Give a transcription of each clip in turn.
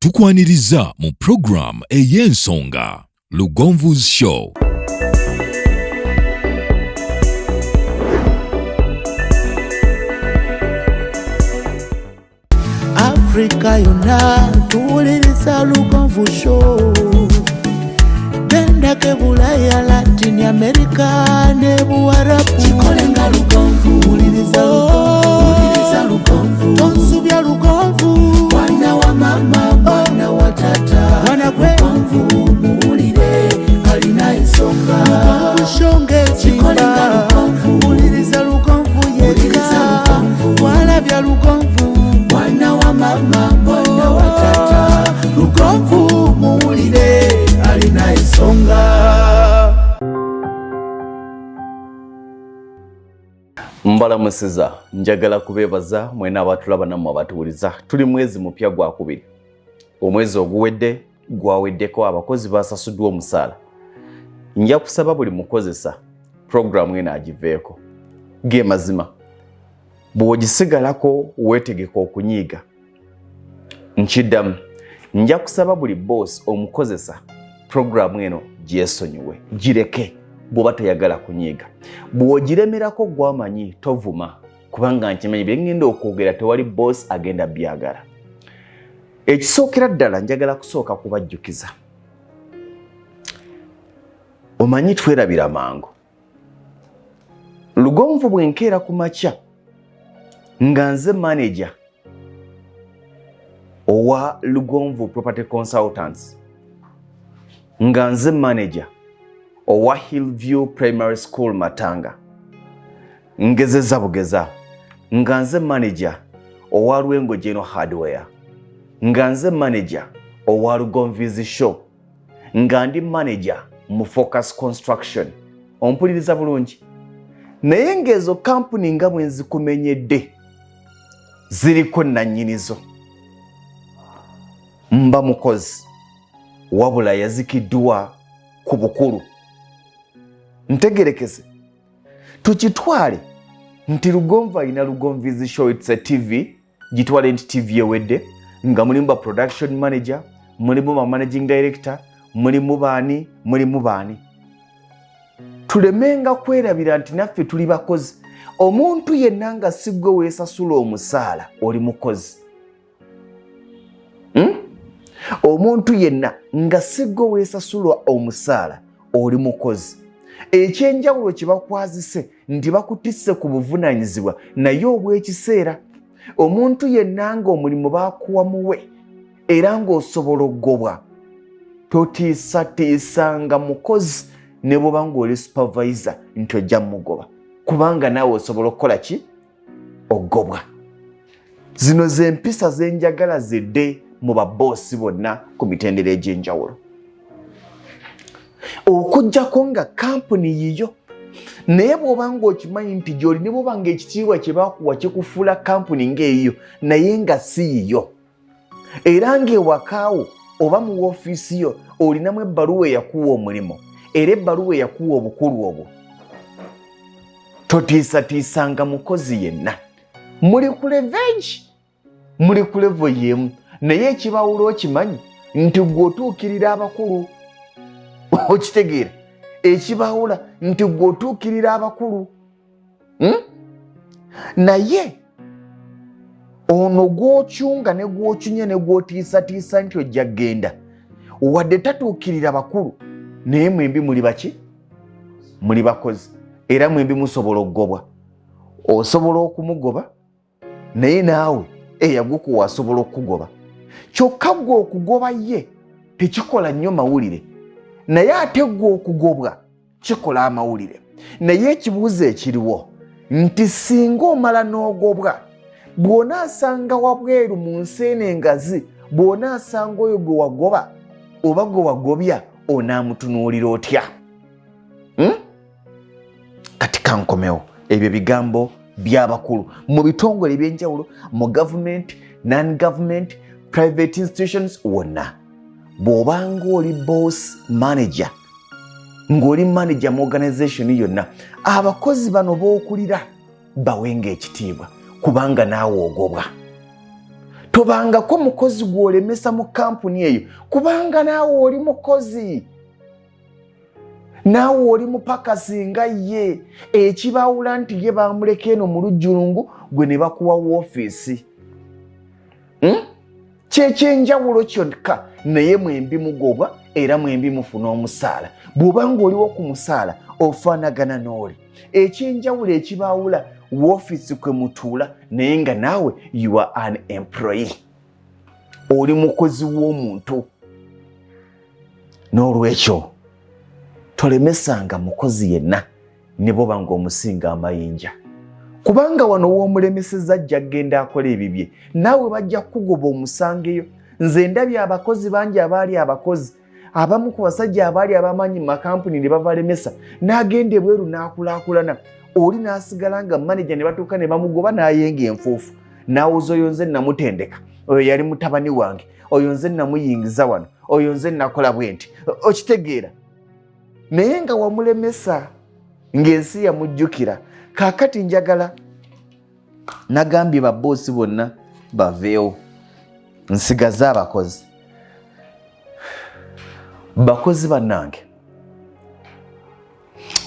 Tukwaniriza mu program ey'ensonga Lugonvu's Show. Afrika yonna tuwuliriza Lugonvu Show. Gendako Bulaya, Latin America ne Buwarabu. Kikolenga Lugonvu, wuliriza Lugonvu, Lugonvu, tonsubya Lugonvu. Mwana wa mama, mwana wa tata, mwana gwe Lugonvu, muwulire alina ensonga. Lugonvu Show ng'ezimba, wuliriza Lugonvu yekka, walabya Lugonvu. Mwana wa mama, mwana wa tata, Lugonvu muwulire alina ensonga. Mbalamusiza, njagala kubeebaza mwena abatulaba nammwe abatuwuliza. Tuli mwezi mupya gwakubiri. Omwezi oguwedde gwaweddeko, abakozi basasuddwa omusaala. Nja kusaba buli mukozesa puroguramu eno agiveeko. Ge mazima, bw'ogisigalako weetegeka okunyiiga. Nkiddamu, nja kusaba buli boss omukozesa puroguramu eno gyesonyiwe, gireke bw'oba toyagala kunyiiga. Bw'ogiremerako gwamanyi tovuma, kubanga nkimanyi bye ŋŋenda okwogera tewali boss agenda byagala. Ekisookera ddala njagala kusooka kubajjukiza, omanyi twerabira mangu. Lugonvu bwe nkeera ku makya nga nze manager owa Lugonvu Property Consultants, nga nze manager owa Hillview Primary School Matanga, ngezeza bugeza, nga nze manager owa Lwengo General Hardware, nga nze manager owa Lugonvu's Show, nga ndi manager mu Focus Construction, ompuliriza bulungi, naye ng'ezo kampuni nga bwe nzikumenyedde ziriko nannyinizo, mba mukozi wabula yazikiddwa ku bukulu. Ntegerekese, tukitwale nti Lugonvu alina Lugonvu's Show, it's a TV, gitwale nti TV ewedde, nga mulimu ba production manager, mulimu ba managing director, mulimu baani, mulimu baani. Tulemenga kwerabira nti naffe tuli bakozi. Omuntu yenna nga si ggwe weesasula omusaala oli mukozi, Omuntu yenna nga si ggwe weesasula omusaala oli mukozi. Ekyenjawulo kye bakwazise nti bakutisse ku buvunaanyizibwa naye obw'ekiseera. Omuntu yenna ng'omulimu baakuwa muwe era ng'osobola okugobwa, totiisatiisanga mukozi ne bw'oba ng'oli supervisor nti ojja mugoba, kubanga naawe osobola okukola ki? Ogobwa. Zino z'empisa zenjagala zidde mu baboosi bonna ku mitendera egy'enjawulo, okuggyako nga kampuni yiyo. Naye bw'oba ng'okimanyi nti gy'oli, ne bw'oba ng'ekitiibwa kye bakuwa kikufuula kampuni ng'eyiyo naye nga si yiyo, era ng'ewakaawo oba mu woofiisi yo olinamu ebbaluwa eyakuwa omulimu era ebbaluwa eyakuwa obukulu obwo, totiisatiisanga mukozi yenna. Muli ku level, muli ku level y'emu, naye ekibawula okimanyi nti gwe otuukirira abakulu. Okitegeera? Ekibawula nti gwe otuukirira abakulu, Naye ono gw'okyunga ne gw'okyunya ne gw'otiisatiisa nti ojja kgenda, wadde tatuukirira bakulu, naye mwembi muli baki? Muli bakozi, era mwembi musobola okugobwa. Osobola okumugoba, naye naawe eyagukuwa asobola okukugoba. Kyokka gwe okugoba ye tekikola nnyo mawulire, naye ate gwe okugobwa kikola amawulire. Naye ekibuuzo ekiriwo nti singa omala n'ogobwa, bw'onaasanga wabweru mu nsi eno engazi, bw'onaasanga oyo gwe wagoba oba gwe wagobya, onaamutunuulira otya? Kati kankomewo. Ebyo bigambo by'abakulu mu bitongole ebyenjawulo, mu government, non government, private institutions wonna. Bw'obanga oli boss manager, ng'oli manager mu organization yonna, abakozi bano b'okulira bawenga ekitiibwa, kubanga naawe ogobwa. Tobangako mukozi gw'olemesa mu kampuni eyo, kubanga naawe oli mukozi, naawe oli mupakasi nga ye. Ekibawula nti ye bamuleka eno mu lujjulungu, gwe ne bakuwa woofiisi. Kyekyenjawulo kyokka, naye mwembi mugobwa era mwembi mufuna omusaala. Bw'oba ng'oliwo ku musaala ofaanagana n'oli. Ekyenjawulo ekibawula woofiisi kwe mutuula, naye nga naawe you are an employee, oli mukozi w'omuntu. N'olwekyo tolemesanga mukozi yenna ne bwoba ng'omusinga amayinja, kubanga wano w'omulemeseza ajja kugenda akola ebibye, naawe bajja kukugoba omusangeyo. Nze ndabye abakozi bangi abaali abakozi, abamu ku basajja abaali abamanyi mu makampuni ne babalemesa, n'agenda ebweru n'akulaakulana, oli n'asigala nga maneja, ne batuuka ne bamugoba n'ayenga enfuufu, n'awoza oyo nze namutendeka, oyo yali mutabani wange, oyo nze namuyingiza wano, oyo nze nakola bwe nti. Okitegeera? Naye nga wamulemesa, ng'ensi yamujjukira. Kaakati njagala nagambye baboosi bonna baveewo, nsigaze abakozi. Bakozi bannange,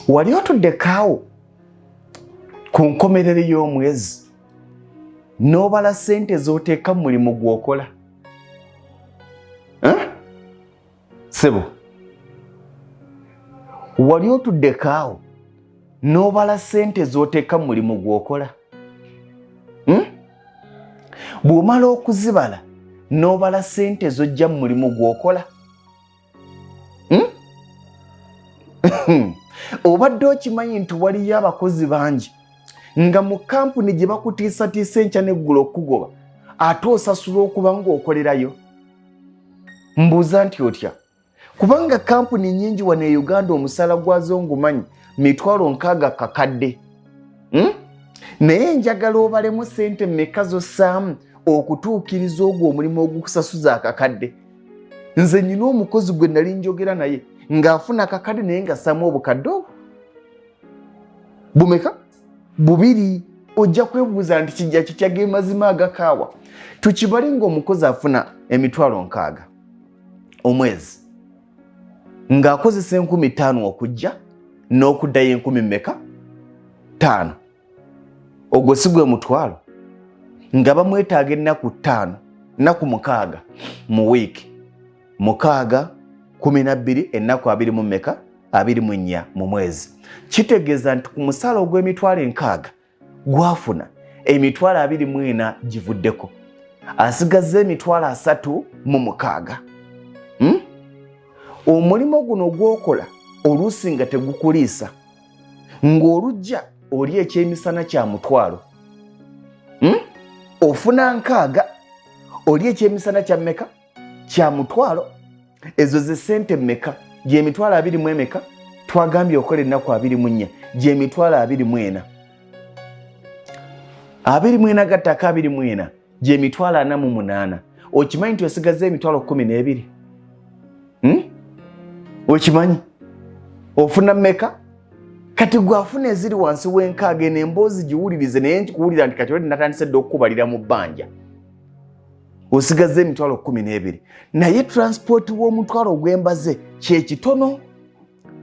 wali otuddekaawo ku nkomerero y'omwezi n'obala ssente z'oteeka mu mulimu gw'okola? Sebo, wali otuddekaawo n'obala ssente z'oteeka mu mulimu gw'okola? Bw'omala okuzibala n'obala ssente z'ojja mu mulimu gw'okola? Obadde okimanyi nti waliyo abakozi bangi nga mu kampuni gye bakutiisatiisa enkya n'eggulo okukugoba, ate osasula okuba ng'okolerayo? Mbuuza nti otya? Kubanga kampuni nyingi wano e Uganda omusaala gwazo ngumanyi, 60,000 kakadde. Naye njagala obalemu sente mmeka zossaamu okutuukiriza ogwo omulimu ogukusasuza akakadde. Nze nyina omukozi gwe nali njogera naye ng'afuna akakadde, naye nga ssaamu obukadde obwo bumeka? Bubiri. Ojja kwebuuza nti kijja kitya? Ge mazima agakaawa. Tukibale ng'omukozi afuna 60,000 omwezi, ng'akozesa 5,000 okujja n'okuddayo, enkumi mmeka? Ttaano. Ogwo si gwe mutwalo? Nga bamwetaaga ennaku 5, nnaku 6 mu wiiki, 6, 12, ennaku abiri mu mmeka? 24 mu mwezi. Kitegeeza nti ku musaala ogw'emitwalo 60 gwafuna, 24,000 givuddeko, asigazza 36,000. Omulimu guno gwokola oluusi nga tegukuliisa, ng'olujja oli ekyemisana kya mutwalo. Ofuna 60, oli ekyemisana kya mmeka? Kya mutwalo. Ezo ze sente mmeka? Gyemitwalo abiri mu emeka? Twagambye okola ennaku 24, gyemitwalo 24. 24 gattako 24 gyemitwalo 48. Okimanyi nti osigaza 12,000? Okimanyi ofuna mmeka? Kati gwe afuna eziri wansi w'enkaaga, eno emboozi giwulirize. Naye nkikuwulira nti kati oledi natandise dde okukubalira mu bbanja. Osigaza 12,000, naye transport w'omutwalo ogw'embaze kyekitono.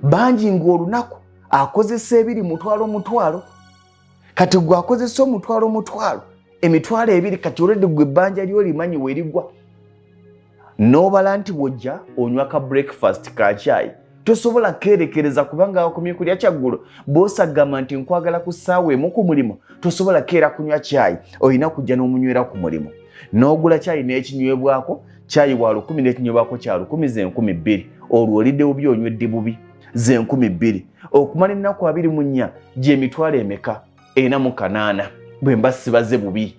Bangi ng'olunaku akozesa ebiri mutwalo mutwalo. Kati gwe akozesa omutwalo mutwalo, 20,000, kati olwedde gwe ebbanja lyolimanyi werigwa. N'obala nti bw'ojja onywa ka breakfast ka kyayi, tosobola keerekereza kubanga wakomye kulya kyaggulo. Boosagamba nti nkwagala ku ssaawa 1 ku mulimu, tosobola keera kunywa kyayi, olina kujja n'omunywera ku mulimu. N'ogula kyayi n'ekinywebwako, kyayi wa 1,000 n'ekinywebwako kya 1,000, ze 2,000. Olwo olidde bubi, onywedde bubi, ze 2,000. Okumala ennaku 24, gy'emitwalo emeka? 408, bwe mba sibaze bubi.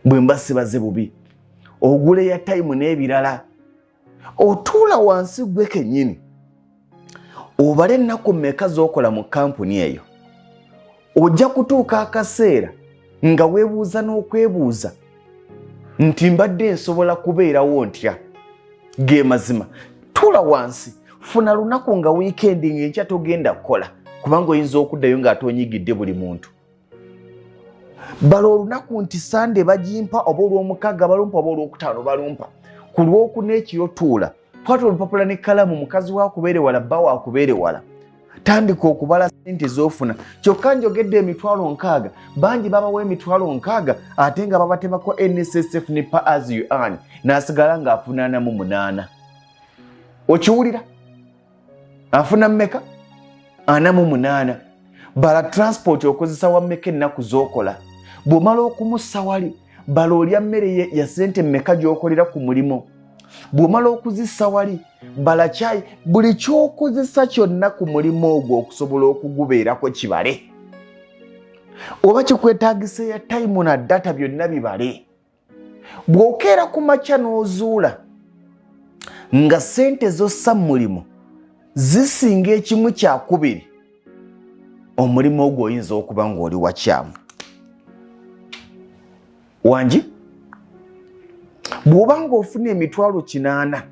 Bwe mba sibaze bubi, ogula eya tayimu n'ebirala. Otuula wansi gwe kennyini obale ennaku mmeka z'okola mu kampuni eyo. Ojja kutuuka akaseera nga weebuuza n'okwebuuza nti mbadde nsobola kubeerawo ntya? Ge mazima. Tuula wansi, funa lunaku nga wiikendi, ng'enkya togenda kukola, kubanga oyinza okuddayo ng'ate onyigidde buli muntu. Bala olunaku nti Sande bagimpa, oba Olwomukaaga balumpa, oba Olwokutaano balumpa. Ku Lwokuna ekiro tuula, kwata olupapula n'ekkalamu, mukazi wakubeere wala, bba wakubeere wala, tandika okubala sente z'ofuna. Kyokka njogedde 60,000, bangi babawa 60,000 ate nga babatemako NSSF ne pay as you earn, n'asigala ng'afuna 48. Okiwulira? Afuna mmeka? 48. Bala transport okozesa wa mmeka ennaku z'okola. Bw'omala okumussa wali, bala olya mmere ya sente mmeka gy'okolera ku mulimu. Bw'omala okuzissa wali, bala kyayi, buli ky'okozesa kyonna ku mulimu ogwo okusobola okugubeerako kibale, oba kikwetaagisa ya time na data, byonna bibale. Bw'okeera ku makya n'ozuula nga sente zossa mu mulimu zisinga ekimu kyakubiri omulimu ogwo, oyinza okuba ng'oli wakyamu. Wangi, bw'oba ng'ofuna 800,000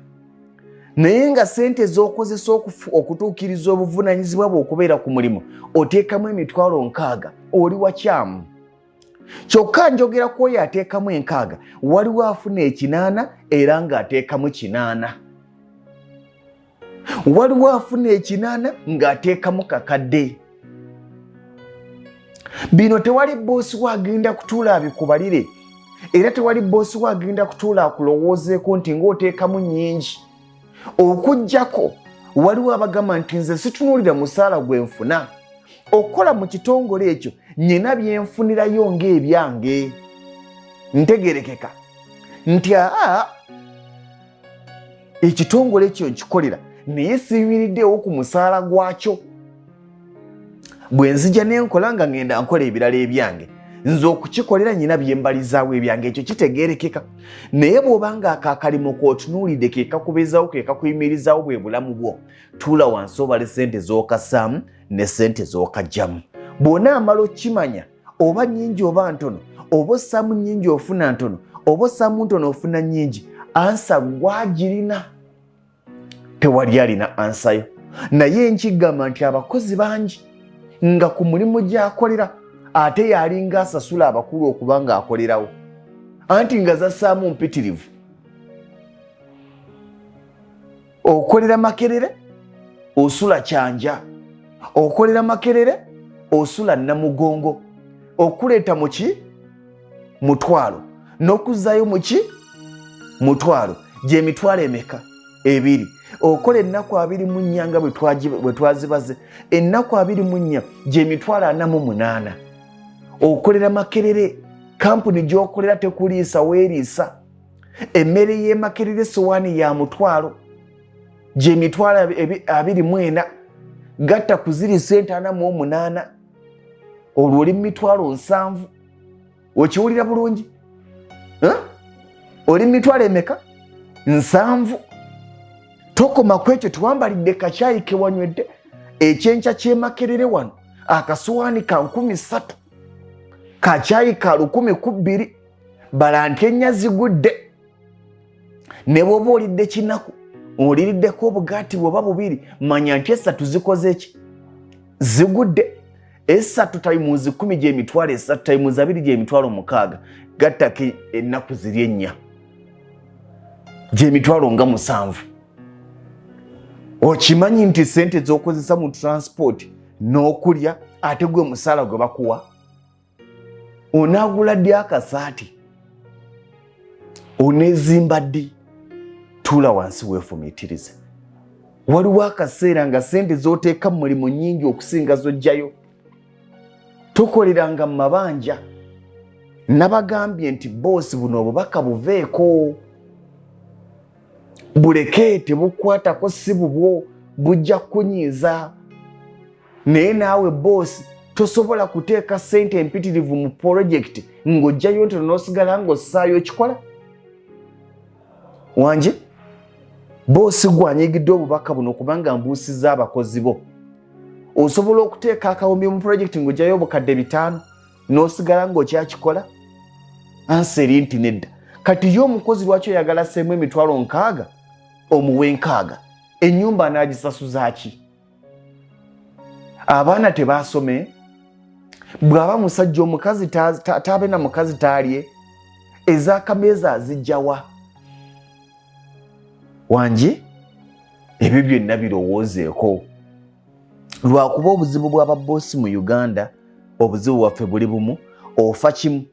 naye nga sente z'okozesa okutuukiriza obuvunaanyizibwa bwe okubeera ku mulimu oteekamu 60,000, oli wakyamu. Kyokka njogera ku oyo ateekamu 60. Waliwo afuna 800 era ng'ateekamu 800. Waliwo afuna 800 ng'ateekamu kakadde. Bino tewali boosi we agenda kutuula abikubalire, era tewali boosi we agenda kutuula akulowoozeeko nti ng'oteekamu nnyingi. Okugjako waliwo abagamba nti nze situnuulira musaala gwe nfuna okukola mu kitongole ekyo, nyina byenfunirayo ng'ebyange. Ntegerekeka nti aa, ekitongole ekyo nkikolera, naye siyimiriddeewo ku musaala gwakyo. Bwe nzija nenkola nga ngenda nkola ebirala ebyange, nze okukikolera nyina byembalizaawo ebyange, ekyo kitegerekeka. Naye bw'oba nga ako akalimu k'otunuulidde ke kakubeezaawo, ke kakuyimirizaawo, bwe bulamu bwo, tuula wansi obale sente z'okasaamu ne sente z'okajjamu. Bw'onaamala okimanya oba nnyingi oba ntono, oba ossaamu nnyingi ofuna ntono, oba ossaamu ntono ofuna nnyingi, answer gwagirina, tewali alina answer yo. Naye nkigamba nti abakozi bangi nga ku mulimu gy'akolera ate yalinga asasula abakulu okuba ng'akolerawo, anti nga zassaamu mpitirivu. Okolera Makerere, osula Kyanja, okolera Makerere, osula Namugongo, okuleeta muki mutwalo n'okuzzayo muki mutwalo, gyemitwalo emeka? Ebiri. Okola ennaku 24 nga bwe twazibaze, ennaku 24 gyemitwalo 48. Okolera Makerere, kampuni gy'okolera tekuliisa, weeriisa. Emmere y'e Makerere sowaani ya mutwalo, gyemitwalo 24. Gatta ku ziri sente 48, olwo oli mu 70,000. Okiwulira bulungi? Oli mu mitwalo emeka? 70. Tokoma ku ekyo, tiwambalidde kakyayi kewanywedde ekyenkya kyemakerere wano, akasowaani ka 3,000, kakyayi ka 1,002. Bala nti ennya zigudde. Ne bw'oba olidde kinaku, oliriddeko obugaati bwoba bubiri, manya nti esatu zikoze ki? Zigudde. Esatu times 10 gyemitwalo 3, times 2 gyemitwalo 6, gattako ennaku ziri ennya, gyemitwalo nga 7. Okimanyi nti sente z'okozesa mu transport n'okulya ate gwe musaala gwe bakuwa? Onaagula ddi akasaati? Oneezimba ddi? Tuula wansi weefumiitirize. Waliwo akaseera nga sente z'oteeka mu mulimu nnyingi okusinga z'ojjayo. Tokoleranga mu mabanja. Nabagambye nti boosi, buno obubaka buveeko, buleke, tebukwatako, si bubwo, bujja kukunyiiza. Naye naawe boosi, tosobola kuteeka sente empitirivu mu purojekiti ng'ojjayo ntono n'osigala ng'ossaayo. Okikola wanje boosi gwanyigidde obubaka buno kubanga mbuusiza abakozi bo. Osobola okuteeka akawumbi mu purojekiti ng'ojjayo 5,000 n'osigala ng'okyakikola? Answer eri nti nedda. Kati ye omukozi lwaki oyagala seemu 60,000, omuwe 60? Ennyumba anaagisasuza ki? Abaana tebasome? Bw'aba musajja omukazi taabe na mukazi taalye, ez'akameeza azijjawa? Wangi ebyo byonna birowoozeeko, lwakuba obuzibu bw'ababoosi mu Uganda, obuzibu bwaffe buli bumu, ofa kimu.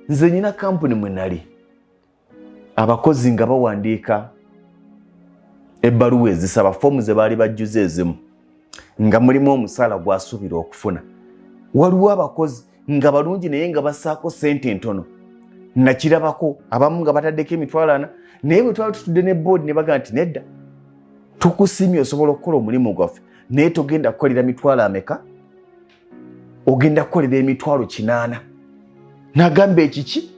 Nze nyina kampuni mwe nali, abakozi nga bawandiika ebbaluwa ezisaba, foomu ze baali bajjuza ezimu nga mulimu omusaala gwasuubira okufuna. Waliwo abakozi nga balungi naye nga bassaako ssente ntono, nakirabako abamu nga bataddeko 400,000, naye bwe twali tutudde ne boodi ne bagaa nti nedda, tukusiimye, osobola okukola omulimu gwaffe, naye togenda kukolera mitwalo ameka, ogenda kukolera 800,000. Nagamba ekiki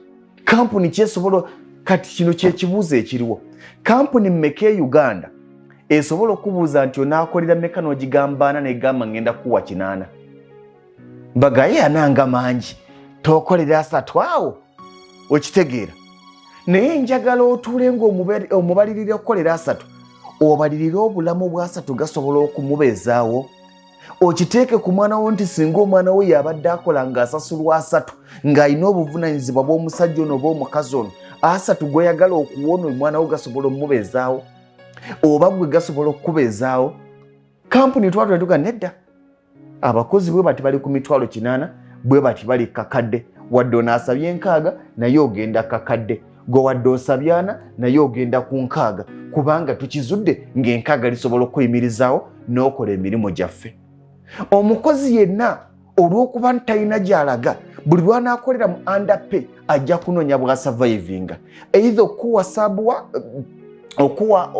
kampuni kyesobola? Kati kino kyekibuuzo ekiriwo: kampuni mmeka e Uganda esobola okubuuza nti onaakolera meka, n'ogigamba ana, negamba ngenda kuwa 800? Bagaye ananga mangi, tokolera 30 awo, okitegeera? Naye njagala otuule ngaomubalirira okukolera 30, obalirire obulamu bwa 30 gasobola okumubeezaawo, okiteeke ku mwana wo nti singa omwana wo yabadde akola ng'asasulwa 30, ng'alina obuvunanyizibwa bw'omusajja ono oba omukazi ono, 30 gweyagala okuwona omwana wo gasobola omubeezaawo, oba gwe gasobola okukubeezaawo? Kampuni twatula nedda, abakozi bwe bati bali ku 800,000, bwe bati bali kakadde, wadde onaasabye 60 naye ogenda kakadde, gwe wadde osabye 40 naye ogenda ku 60, kubanga tukizudde ng'enkaaga lisobola okuyimirizaawo n'okola emirimu gyaffe. Omukozi yenna olw'okuba nti talina gy'alaga, buli lwanaakolera mu underpay ajja kunoonya bwasurvivinga, either okuwa sabuwa okuwa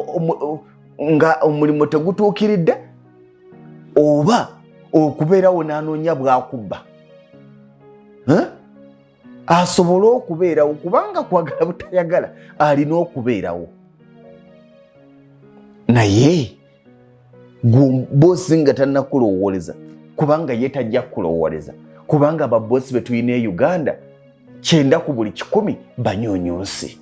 nga omulimu tegutuukiridde, oba okubeerawo n'anoonya bwakubba asobole okubeerawo, kubanga kwagala butayagala alina okubeerawo. Naye bosi nga tannakulowooleza, kubanga ye tajja kukulowooleza, kubanga babosi be tulina e Uganda 90 ku buli 100 banyunyunsi,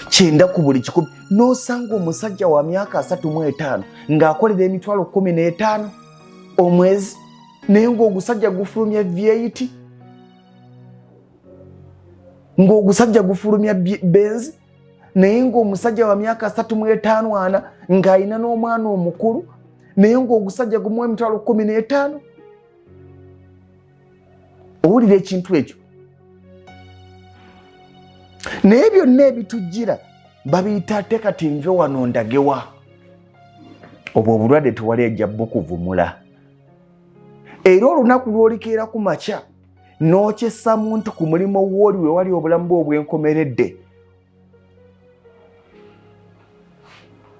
90 ku buli 100. N'osanga omusajja wa myaka 35 ng'akolera 15,000 omwezi, naye ng'ogusajja gufulumya V8, ng'ogusajja gufulumya Benz, naye ng'omusajja wa myaka 35, 40, ng'alina n'omwana omukulu, naye ng'ogusajja gumuwa 15,000. Owulira ekintu ekyo? Naye byonna ebitujjira babiyita ate kati nve wano ndagewa? Obwo obulwadde tewali ajja bukuvumula. Era olunaku lw'olikeera ku makya n'okyessa muntu ku mulimu wooli we wali obulamu bwe obwenkomeredde,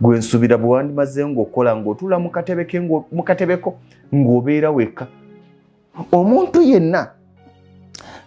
gwe nsuubira bwe wandimaze ng'okola ng'otuula mu katebeko ng'obeera wekka, omuntu yenna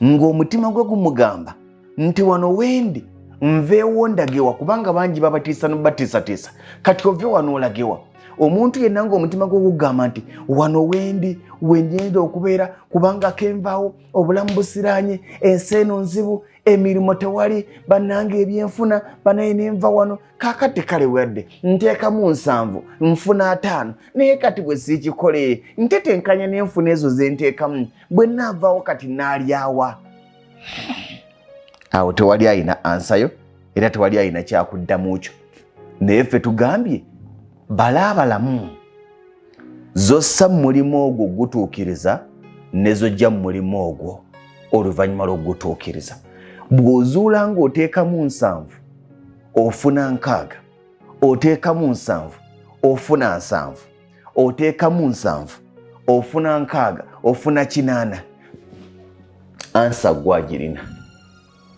ng'omutima gwe gumugamba nti wano wendi nveewo ndagewa, kubanga bangi babatiisa nobatiisatiisa, kati ove wano olagewa? Omuntu yenna ng'omutima gwe gugamba nti wano wendi wengenda okubeera, kubanga kenvaawo obulamu busiraanye, ensi eno nzibu, emirimu tewali, bannange ebyenfuna banaye, nenva wano kakati kale wadde nteekamu 70 nfuna 50, naye kati bwe siikikole ntetenkanya nenfuna ezo zenteekamu, bwe naavaawo kati naalyawa? Awo tewali ayina ansayo era tewali ayina kyakuddamu kyo. Naye ffe tugambye bala abalamu zossa mu mulimu ogwo gutuukiriza, ne zojja mu mulimu ogwo oluvannyuma lw'okugutuukiriza. Bw'ozuula ng'oteekamu 70 ofuna 60, oteekamu 70 ofuna 70, oteekamu 70 ofuna 60, ofuna 80, answer gwagirina,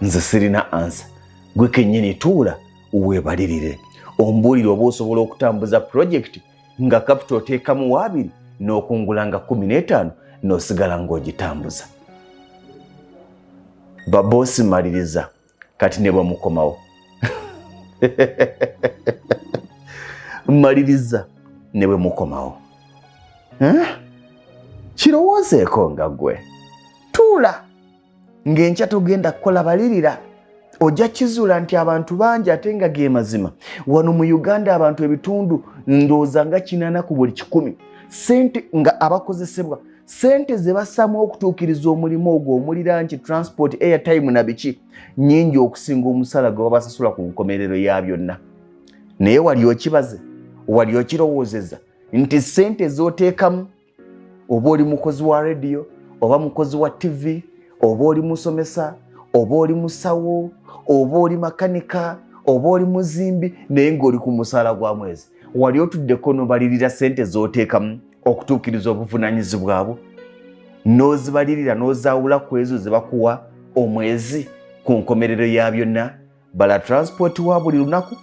nze sirina answer. Gwe kennyini tuula weebalirire, ombuulire oba osobola okutambuza pulojekiti nga capital oteekamu 20 n'okungula nga 15 n'osigala ng'ogitambuza. Baboosi maliriza kati ne bwemukomawo, maliriza ne bwe mukomawo. Kirowoozeeko nga gwe tuula ng'enkya togenda kukola, balirira, ojja kizuula nti abantu bangi, ate nga ge mazima, wano mu Uganda abantu ebitundu ndowooza nga 80 ku buli 100 Sente nga abakozesebwa, sente ze bassamu okutuukiriza omulimu ogwo omuli lunch, transport, airtime na biki, nyingi okusinga omusala gwe babasasula ku nkomerero ya byonna. Naye wali okibaze, wali okirowoozeza nti sente z'oteekamu, oba oli mukozi wa rediyo, oba mukozi wa TV, oba oli musomesa, oba oli musawo, oba oli makanika, oba oli muzimbi, naye ng'oli ku musaala gwa mwezi, wali otuddeko nobalirira sente z'oteekamu okutuukiriza obuvunaanyizibwa bwo, n'ozibalirira n'ozaawula ku ezo ze bakuwa omwezi? Ku nkomerero ya byonna, bala transport wa buli lunaku.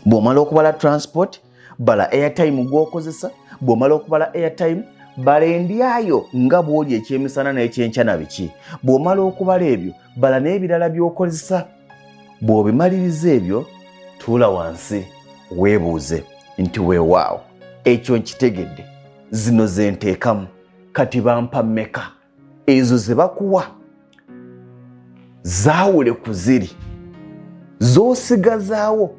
Bw'omala okubala transport, bala airtime gw'okozesa. Bw'omala okubala airtime, bala endyayo nga bw'oli ekyemisana n'ekyenkya na biki. Bw'omala okubala ebyo, bala n'ebirala by'okozesa. Bw'obimaliriza ebyo, tuula wansi weebuuze nti, "Weewaawo, ekyo nkitegedde, zino ze nteekamu, kati bampa mmeka?" Ezo ze bakuwa zaawule ku ziri z'osigazaawo.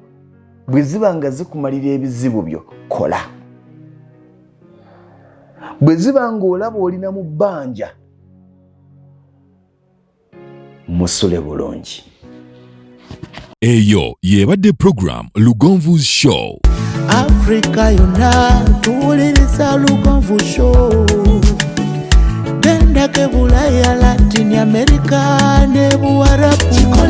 Bwe ziba nga zikumalira ebizibu byo, kola. Bwe ziba ng'olaba olina mu bbanja, musule bulungi. Eyo yebadde program Lugonvu's Show. Afrika yonna tuwuliriza Lugonvu Show. Gendako Bulaya, Latin America ne Buwarabu.